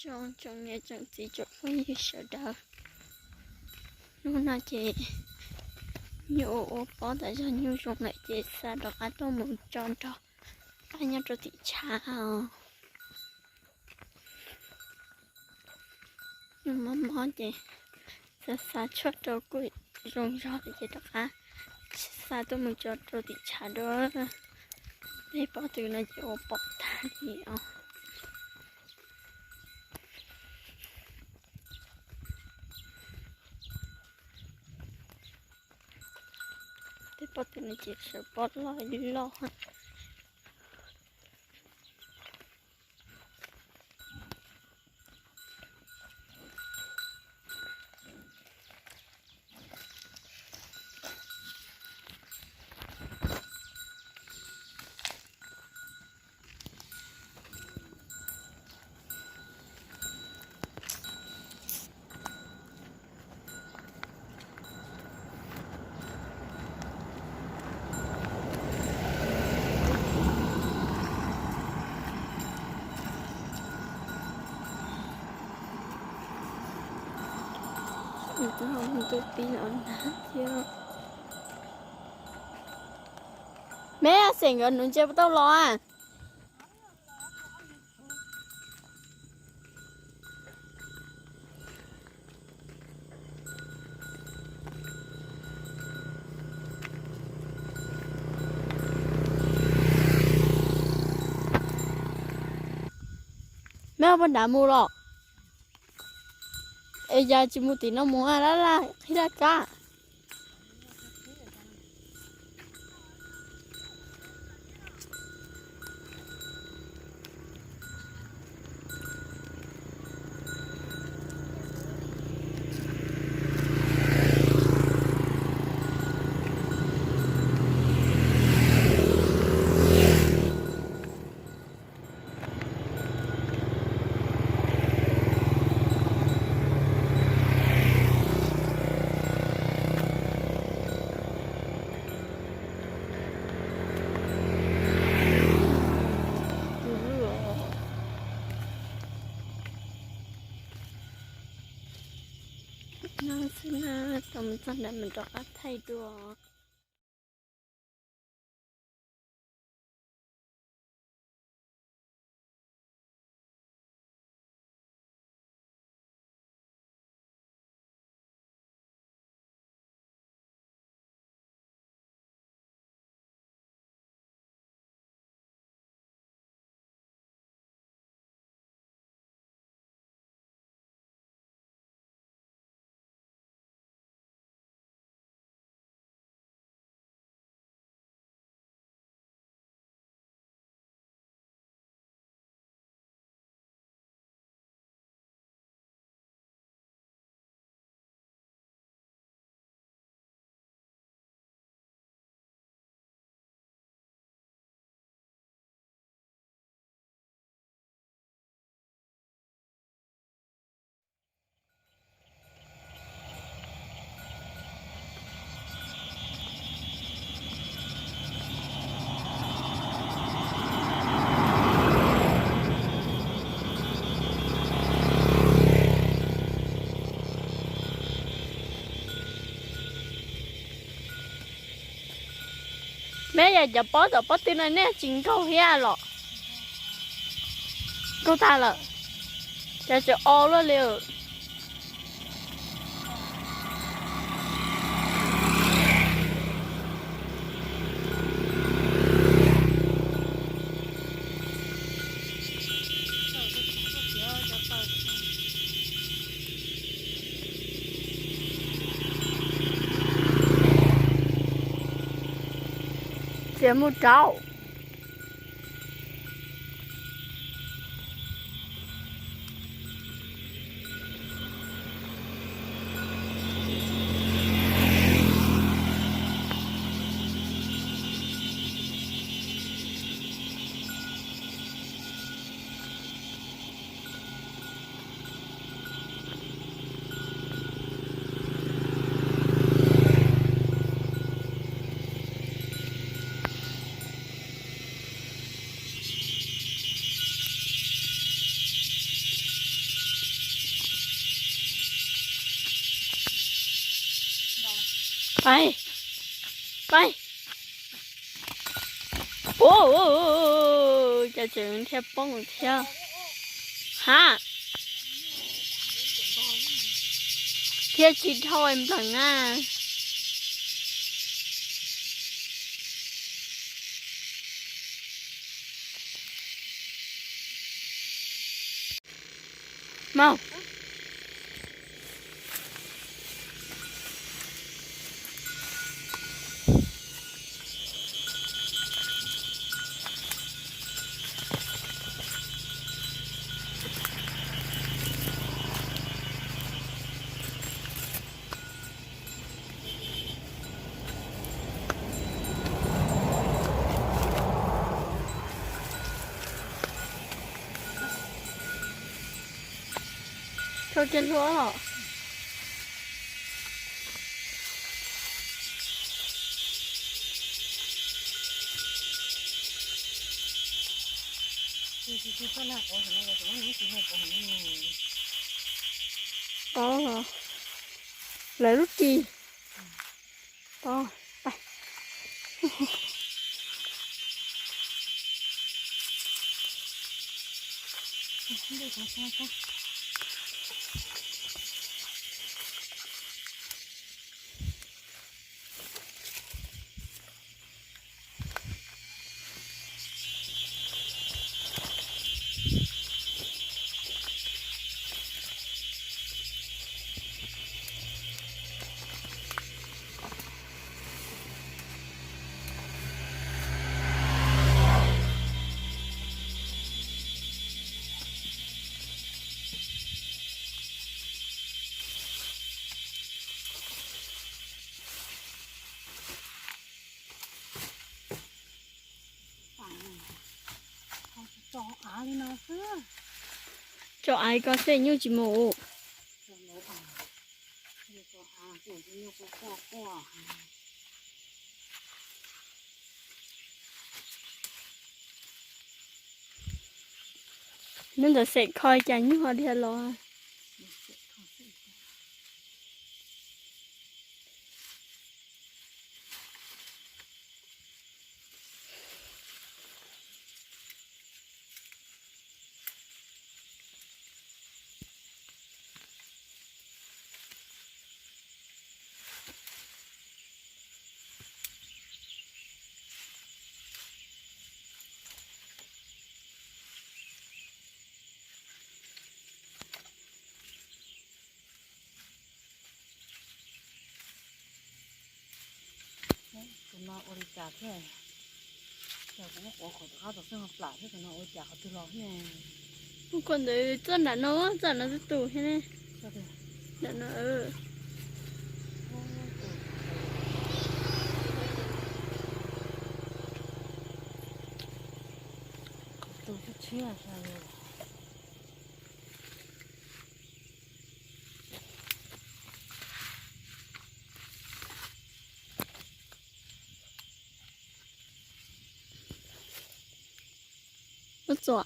Zoo tsoom niam tsoom txiv tsoom phooj ywg sawv daws, hnub no ces nyuj ua pob tas zog, nyuj zoo lawm ces xa rov qab tuaj mus tso nrog pab nyob rau tim tshav os. Nyuj mob mob ces xa xa tshuaj rau kuj zoo zog lawm ces rov qab xa tuaj mus tso rau tim tshav dua. Tej pob tw no ces ua pom tag li os. Tej pob tw no ces sawv pob loj loj. Tus pib los nag thiab. Meb, xeem nkawd nuv ntses puas tau los a? Meb, puag nrad mus los? Es yog tsis mus tim no mus, laj laj qhib laj kab. No xwb na, tau mus txog nrad mus rov qab thaij dua. Meb, yog cov pob tom pob tw no nej tsis nkaug thiab los? Nkaug tag lawm. Cas tseem o luaj li. Txiav mus rau. Pais, pais. Ua, cas tseem dhia poob thiab. Ha, dhia tsis dhau nplees na. Mau. Thau kiag hlua os. Tau, lawv lub ris. Tau, pais. Tso av li no xwb. Tso av ko xwb nyuj tsis mus. Nyob ntawd xem kho cas nyuj ho dhia los. Tus no ua li cas thiab? Cas kuv muab quav qhov tom qab tom xeej ho plam thiab, tus no ua cas qhov twg los thiab? Ua koj ntawd txoj nram no, txoj nram no twb tus thiab ne. Nram no. Qhov tus tshiab tshiab. Ua txuam.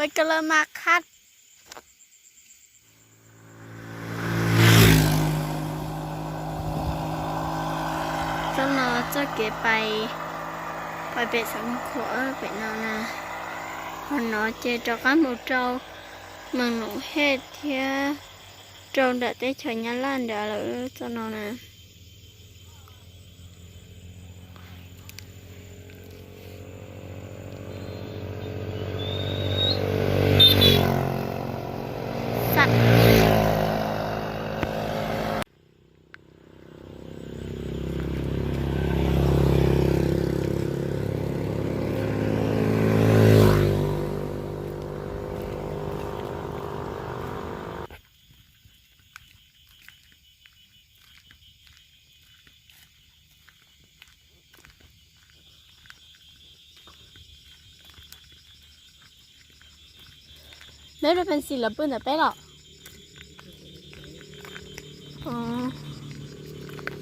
Peb koj lawv mas qhab. Txoj no txoj kev pais, pais pem Xeev Khuam pem no na. Ho no ces rov qab mus rau Mees Num Hej thiab rau nram teb chaws Nyab Laj nrad lawm txoj no na. Peb pes xis lawv pw ntawm peb los?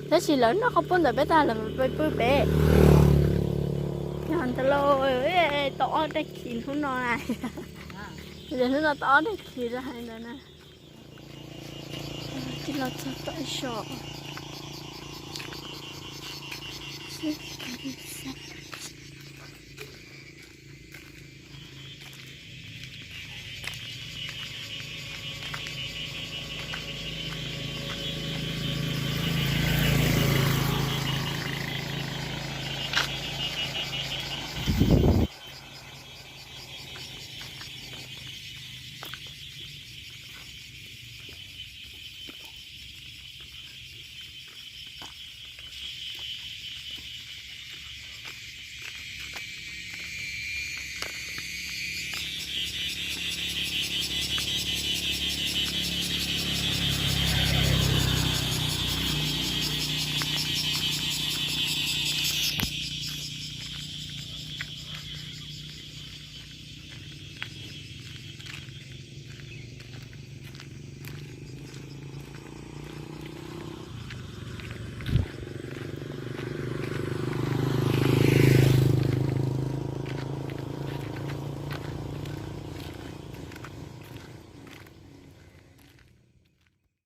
Tab sis lawv noj qhov pub ntawm peb tag lawm pw peb. Yog ntawd lauj, tau ob daim khiv hnub no na. Hnub no tau ob daim khiv rau hais ntawd na. Tig los txog tom ib zos xwb.